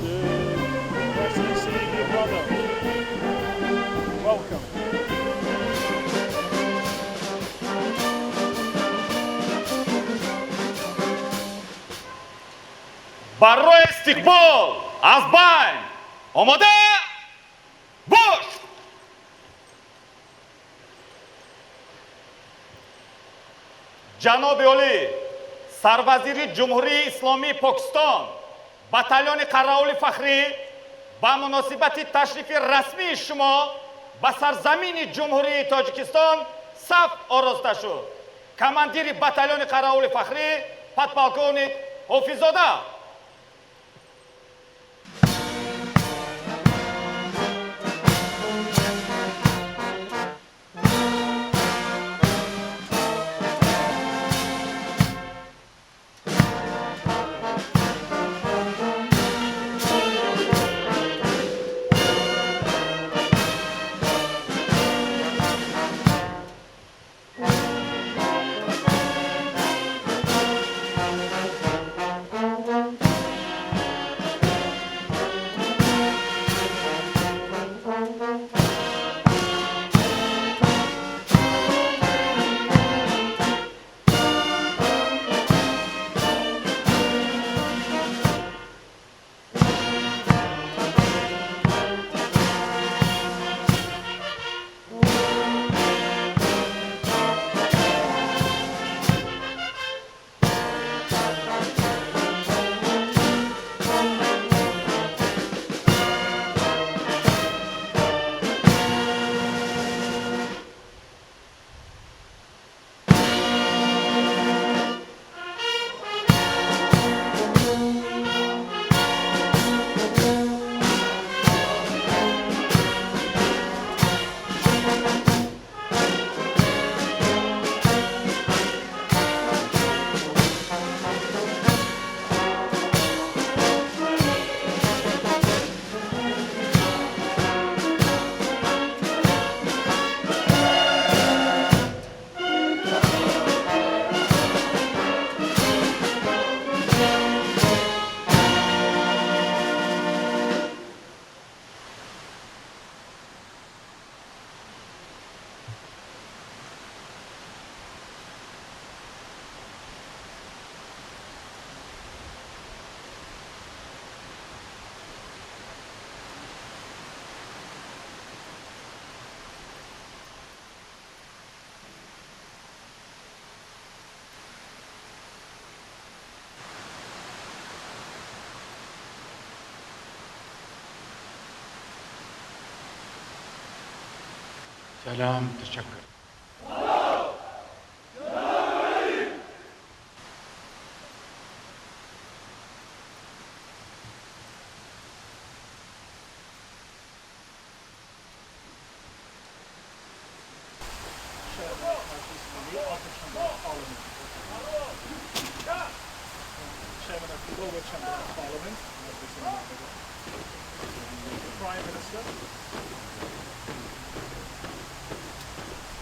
Your Excellency, dear brother, welcome. Барои истиқбол аз байн омода бош. Ҷаноби олӣ, сарвазири Ҷумҳурии Исломии Покистон, батальони қараулӣ фахрӣ ба муносибати ташрифи расмии шумо ба сарзамини Ҷумҳурии Тоҷикистон саф ороста шуд. Командири батальони қараулӣ фахрӣ подполковник Ҳофиззода. Салом, ташаккур. Chairman of the Upper Chamber of Parliament. Chairman of the Lower Chamber of Parliament, Prime Minister,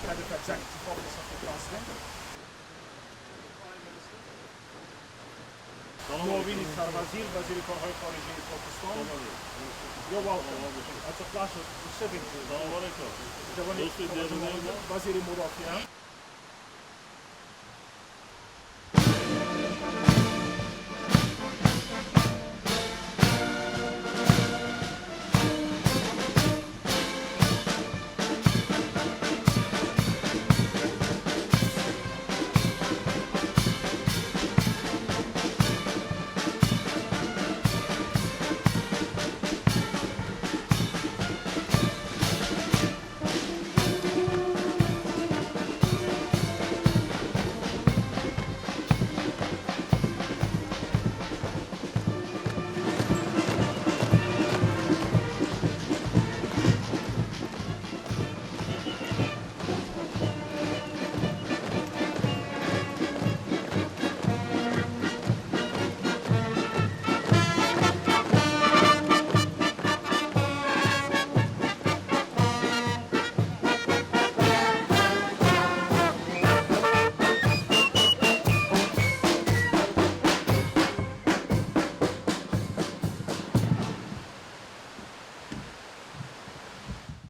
Head of Executive Office of the President, Prime Minister, معاون سروزیر، وزیر کارهای خارجه پاکستان. You're welcome. It's a pleasure receiving you. جوانی وزیر مدافعه.